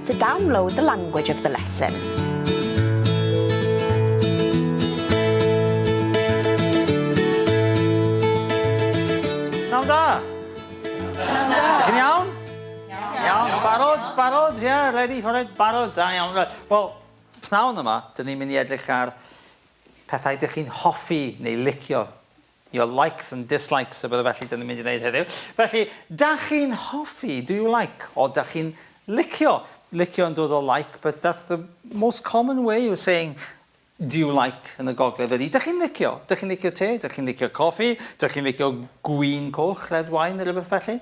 forget to download the language of the lesson. Pnawn da! Pnawn da! Dych chi'n iawn? Iawn. Barod, barod, ie, yeah, ready for it, barod, da iawn. Wel, pnawn yma, dyn ni'n mynd i edrych ar pethau dych chi'n hoffi neu licio. Your likes and dislikes a bydde felly dyn ni'n mynd i wneud heddiw. Felly, da chi'n hoffi, do you like, o da chi'n licio? Licio yn dod o like, but that's the most common way of saying do you like yn y gogledd ydy. Da chi'n licio? Da chi'n licio te? Da chi'n licio coffi? Da chi'n licio gwin coch, red wine neu rhywbeth felly?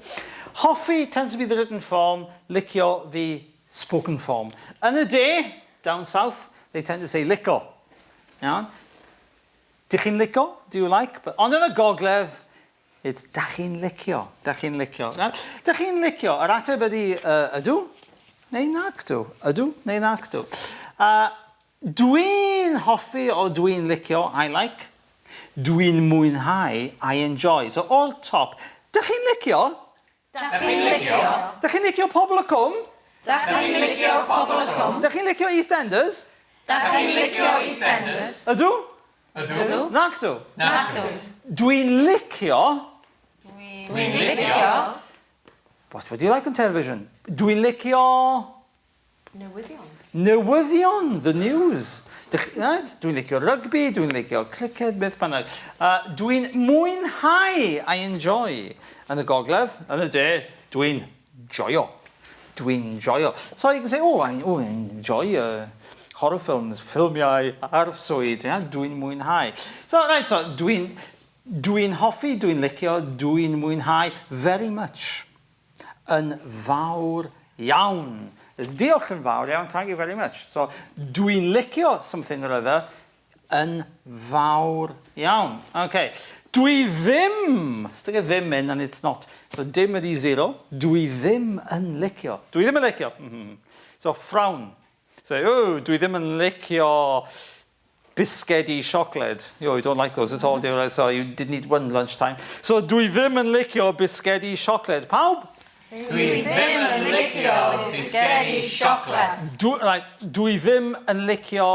Hoffi tends to be the written form, licio the spoken form. Yn y de, down south, they tend to say lico. Iawn? Dych chi'n lico? Do you like? But, ond yn y gogledd, it's dach chi'n licio. Dach chi'n licio. Dach chi'n licio? Yr ateb ydy uh, ydw neu nacdw. Ydw neu nacdw. Uh, Dwi'n hoffi o dwi'n licio, I like. Dwi'n mwynhau, I enjoy. So o'r top, dych chi'n licio? Dach chi'n licio? Dych chi'n licio Pobl y Cwm? Dach chi'n licio Pobl y Cwm? Dych chi'n licio EastEnders? Dach chi'n licio EastEnders? Ydw? Ydw. Nacdw? Nacdw. Dwi'n licio... Dwi'n licio... What would you like on television? Dwi'n licio... Newyddion. Newyddion, the news. Dych, right? Dwi'n licio rygbi, dwi'n licio criced, beth bynnag. Uh, dwi'n mwynhau, I enjoy. Yn y gogledd, yn y de, dwi'n joio. Dwi'n joio. So you can say, oh, I, oh, I enjoy uh, horror films, ffilmiau arswyd, yeah? Dwi'n mwynhau. So, right, so, dwi'n dwi hoffi, dwi'n licio, dwi'n mwynhau very much. Yn fawr iawn. Diolch yn fawr iawn, thank you very much. So, dwi'n licio something or other yn fawr iawn. Okay. Dwi ddim, stick a ddim in and it's not. So dim ydi zero. Dwi ddim yn licio. Dwi ddim yn licio. Mm -hmm. So frown. So, oh, dwi ddim yn licio Bisgedi siocled. Yo, you don't like those at all, do you? So you didn't eat one lunchtime. So dwi ddim yn licio bisgedi siocled. Pawb? Dwi ddim yn licio bisgedi siocled. Dwi, right, dwi ddim yn licio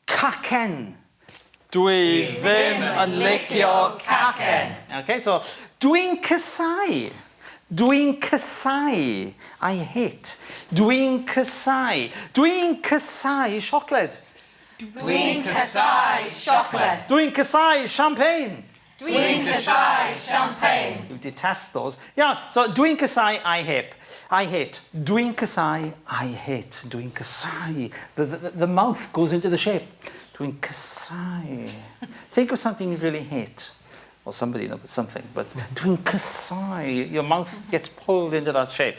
cacen. Dwi ddim yn licio cacen. Okay, so dwi'n casau. Dwi'n casau. I hate. Dwi'n casau. Dwi'n casau siocled. Dwi'n casau siocled. Dwi'n casau champagne. Dwi'n casau champagne. You detest those. Iawn, so dwi'n casau I hate. I hate. Dwi'n casau I hate. Dwi'n casau. The, the, the mouth goes into the shape. Dwi'n casau. Think of something you really hate. Or somebody, not something, but dwi'n casau. Your mouth gets pulled into that shape.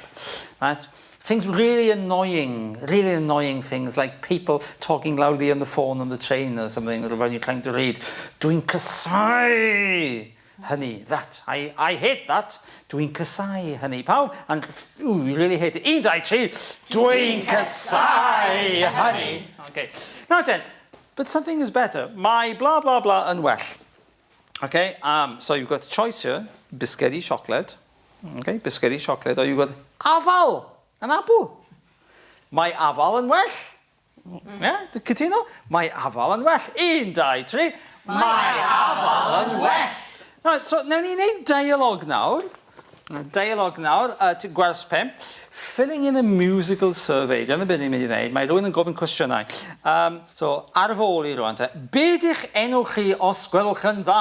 Right? Things really annoying, really annoying things like people talking loudly on the phone on the train or something or when you're trying to read. Dwi'n casau hynny, that. I, I hate that. Dwi'n casau hynny. Pawb, and ooh, you really hate it. Un, dau, tri. Dwi'n casau hynny. Okay. Now then, but something is better. Mae blah, blah, blah yn well. Okay, um, so you've got a choice here, bisgedi siocled, okay, bisgedi siocled, or you've got afal, an apple. Mae afal yn well. Mm. Yeah, cytuno? Mae afal yn well. Un, dau, tri. Mae afal yn well. Right, so, newn ni wneud dialog nawr. Dialog nawr, uh, gwers 5. Filling in a musical survey. Dyna beth ni'n mynd i wneud. Mae rhywun yn gofyn cwestiynau. Um, so, ar fy ôl i rwan te. Be di'ch enw chi os gwelwch yn dda?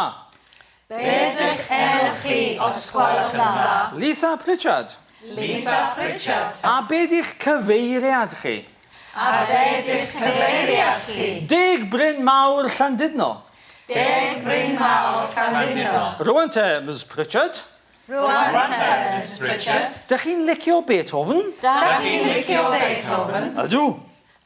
Be di'ch enw chi os gwelwch yn dda? Lisa Pritchard. Lisa Pritchard. A be di'ch cyfeiriad chi? A be di'ch cyfeiriad chi? Deg Bryn Mawr Llandudno. Deg Bryn Mawr Llandudno. Rwan te, Ms Pritchard. Rwan te, Ms Pritchard. Dych chi'n licio Beethoven? Dach chi'n licio Beethoven? Ydw.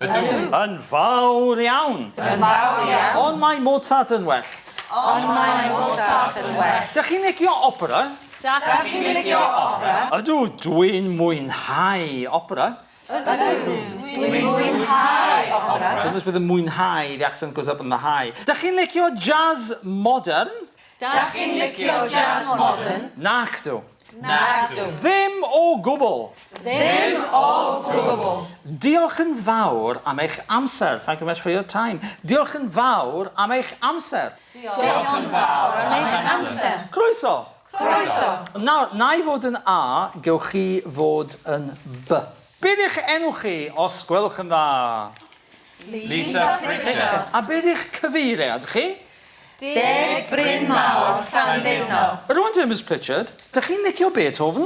Ydw. Yn fawr iawn. Yn fawr iawn. Ond mae Mozart yn well. Ond mae Mozart yn well. Dych chi'n licio opera? Dach chi'n licio opera? Ydw, dwi'n mwynhau opera. Ydw, dwi'n mwynhau opera. So this with the mwynhau, the accent goes up on the high. Dych chi'n licio jazz modern? Dach chi'n licio jazz modern? Nac dw. Nagdw. Ddim o gwbl. Ddim o gwbl. Diolch yn fawr am eich amser. Thank you very much for your time. Diolch yn fawr am eich amser. Diolch yn fawr am eich amser. Croeso. Croeso. Nawr, na i fod yn A, gewch chi fod yn B. Beth yw'ch enw chi, os gwelwch yn dda? Lisa Pritchard. A beth yw'ch cyfeiriad chi? Deg Bryn Mawr, Llandudno. Rwan te, Miss Pritchard, dych chi'n licio Beethoven?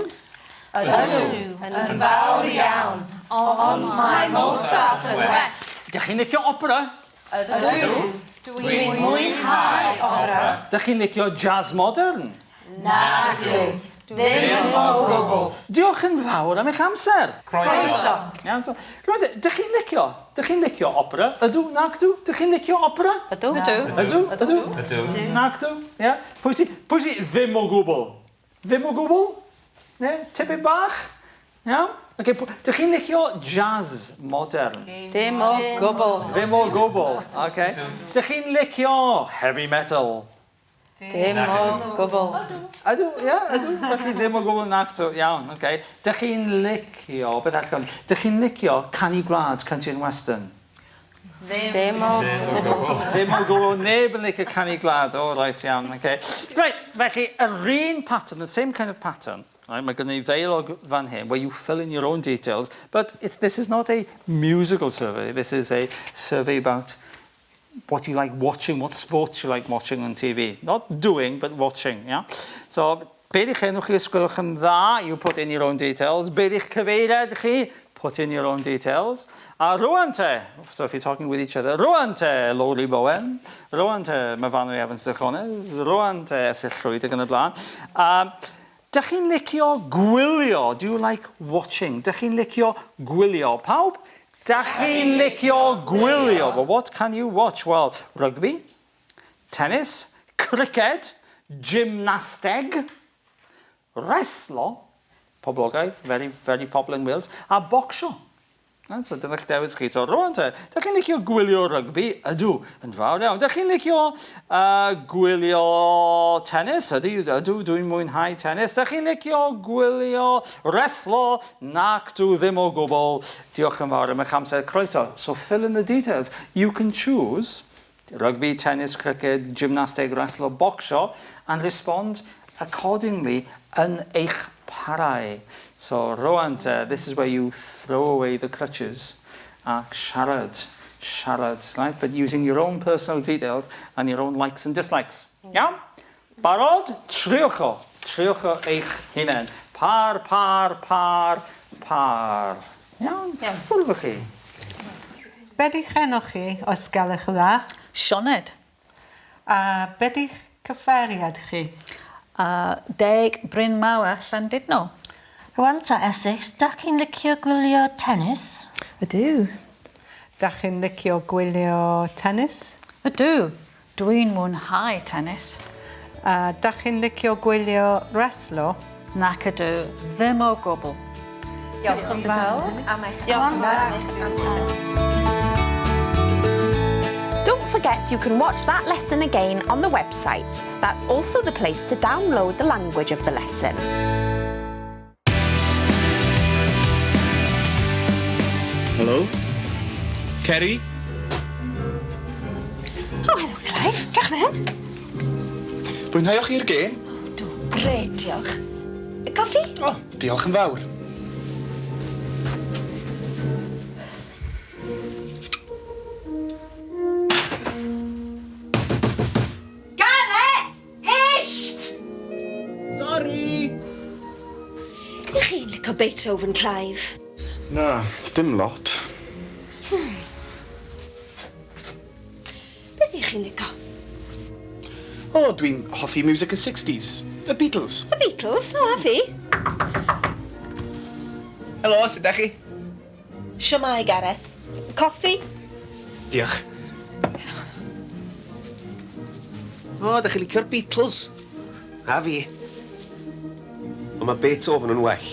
Ydw, yn fawr iawn, ond mae Mozart yn well. Dych chi'n licio opera? Ydw, dwi'n mwynhau opera. Dych chi'n licio jazz modern? Nagdw, ddim o gwbl. Diolch yn fawr am eich amser. Croeso. Iawn, so, rwan te, dych chi'n licio? Dych chi'n licio opera? Ydw, nagdw? Dych chi'n licio opera? Ydw. Ydw. Ydw, ydw. Ydw. Nagdw, ie. Pwy sy, pwy sy ddim o gwbl? Ddim o gwbl? Ne? Tipyn bach? Iawn? Oce, dych chi'n licio jazz modern? Dim o gwbl. Ddim o gwbl, oce. Dych chi'n licio heavy metal? Dim o gwbl. Ydw, ie, ydw. Felly ddim o gwbl nacdw, iawn, oce. Dych chi'n licio, beth allan, dych chi'n licio canu gwlad, country and western? Ddim o gwbl. Ddim o gwbl, neb yn licio canu gwlad. O, reit, iawn, oce. Right, felly, yr un pattern, the same kind of pattern, right, mae gen i ddeialog fan hyn, where you fill in your own details, but this is not a musical survey, this is a survey about what you like watching, what sports you like watching on TV. Not doing, but watching, yeah? So, be ddych enw chi os gwelwch yn dda, you put in your own details. Be ddych cyfeiriad chi, put in your own details. A rwan te, so if you're talking with each other, rwan te, Lowri Bowen, rwan te, Myfanwy Evans Dychones, rwan te, Esyllt Llwyd ac yn y blaen. Dych chi'n licio gwylio? Do you like watching? Dych chi'n licio gwylio? Pawb? Dych chi'n licio gwylio? Well, what can you watch? Well, rugby, tennis, cricket, gymnasteg, reslo, poblogaidd, very, very popular in Wales, a bocsio. Right, so dyna'ch dewis chi. So rwan te, dych chi'n licio gwylio rygbi? Ydw, yn fawr iawn. Dych chi'n licio gwylio tennis? Ydw, ydw, dwi'n mwynhau tennis. Dych chi'n licio gwylio reslo? Nac, dw ddim o gwbl. Diolch yn fawr am eich amser. Croeso. So fill in the details. You can choose rugby, tennis, cricket, gymnasteg, reslo, bocsio, and respond accordingly yn eich parau. So, rwan te, this is where you throw away the crutches ac siarad, siarad, right? But using your own personal details and your own likes and dislikes. Iawn? Barod? Triwch o. Triwch o eich hunain. Par, par, par, par. Iawn? Ffwrdd â chi. Be di'ch enw chi, os gwelwch yn dda? Sioned. A be di'ch cyfeiriad chi? 10 Bryn Mawr, Llandudno. Rwan ta Essex, dach chi'n licio gwylio tennis? Ydw. Dach chi'n licio gwylio tennis? Ydw, dwi'n mwynhau tennis. A dach chi'n licio gwylio reslo? Nac ydw, ddim o gwbl. Diolch yn fawr am eich amser. Don't forget you can watch that lesson again on the website. That's also the place to download the language of the lesson. Helo? Kerry? Oh, helo, Clive. Drych mewn. Fwynheuoch chi'r gêm? Do, grêt, diolch. Coffi? O, diolch yn fawr. Gareth! Hisht! Sorry! Ych chi'n licio Beethoven, Clive? Na, dim lot. Beth ych chi'n licio? O, dwi'n hoffi music y 60s. Y Beatles. Y Beatles? O, a fi. Helo, sut ydych chi? Shwmae, Gareth. Coffi? Diolch. O, ydych chi'n licio'r Beatles? A fi. Ond mae Beethoven yn well.